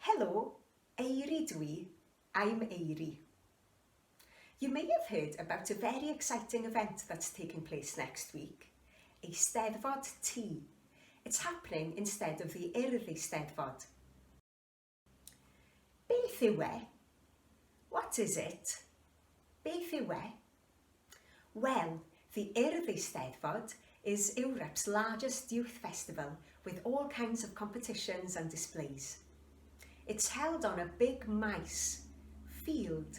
Helo, Eiri dwi, I'm Eiri. You may have heard about a very exciting event that's taking place next week, Eisteddfod Tŷ. It's happening instead of the Urdd Eisteddfod. Beth yw e? What is it? Beth yw e? Wel, the Urdd Eisteddfod is Europe's largest youth festival with all kinds of competitions and displays. It's held on a big maes, field,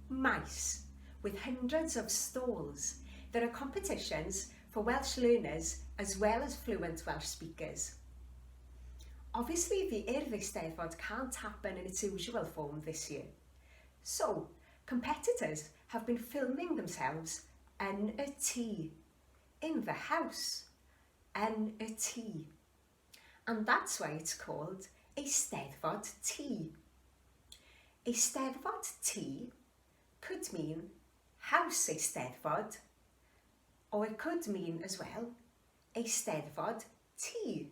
maes, with hundreds of stalls. There are competitions for Welsh learners as well as fluent Welsh speakers. Obviously, the Urdd Eisteddfod can't happen in its usual form this year. So, competitors have been filming themselves yn y tŷ, in the house, yn y tŷ. And that's why it's called Eisteddfod Tŷ. Eisteddfod Tŷ could mean house Eisteddfod, or it could mean as well Eisteddfod Tŷ,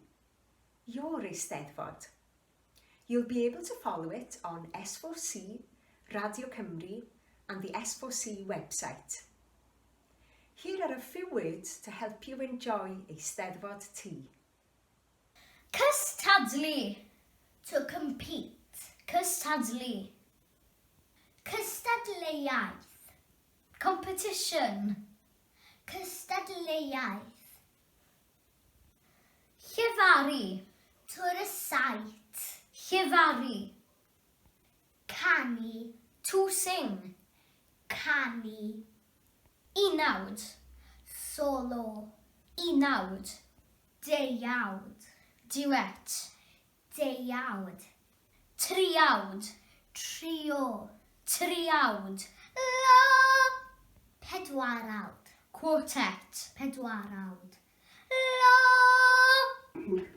your Eisteddfod. You'll be able to follow it on S4C, Radio Cymru and the S4C website. Here are a few words to help you enjoy Eisteddfod Tŷ. Cystadlu, to compete. Cystadlu. Cystadleuaeth. Competition. Cystadleuaeth. Llefaru. To recite. Llefaru. Canu. To sing. Canu. Unawd. Solo. Unawd. Deuawd. Duet. Deuawd. Triawd. Trio. Triawd. La! Pedwarawd. Quartet. Pedwarawd. La! Unawd.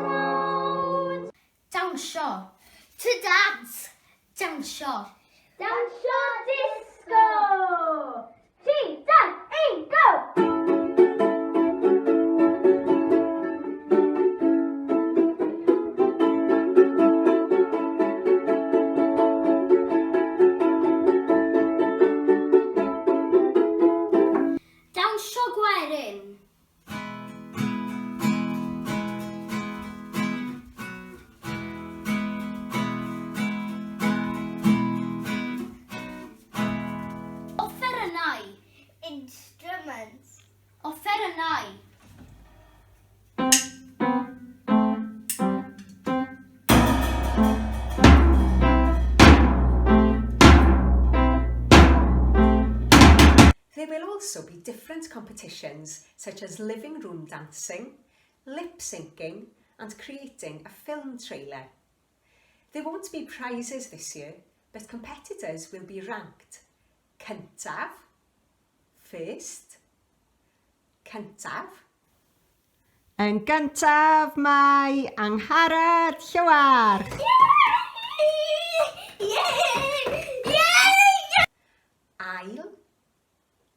Pedwarawd. Dawnsio. To dance. Dawnsio. Dawnsio disco! 3, 2, 1, go! Dawnsio gwerin. Offerynnau. Instruments. Offerynnau. There will also be different competitions such as living room dancing, lip syncing and creating a film trailer. There won't be prizes this year, but competitors will be ranked cyntaf, first, cyntaf. Yn gyntaf mae Angharad Llywarch. Ail,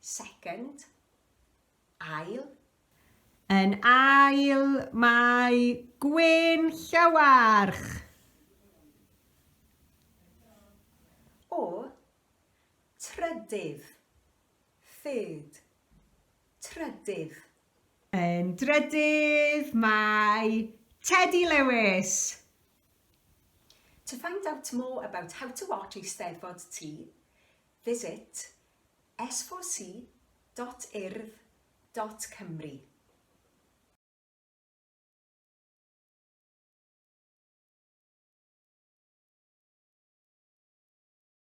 second, ail. Yn ail mae Gwyn Llywarch. O, trydydd, third, trydydd. Yn drydydd mae Teddy Lewis. To find out more about how to watch Eisteddfod Tŷ, visit s4c.urdd.cymru.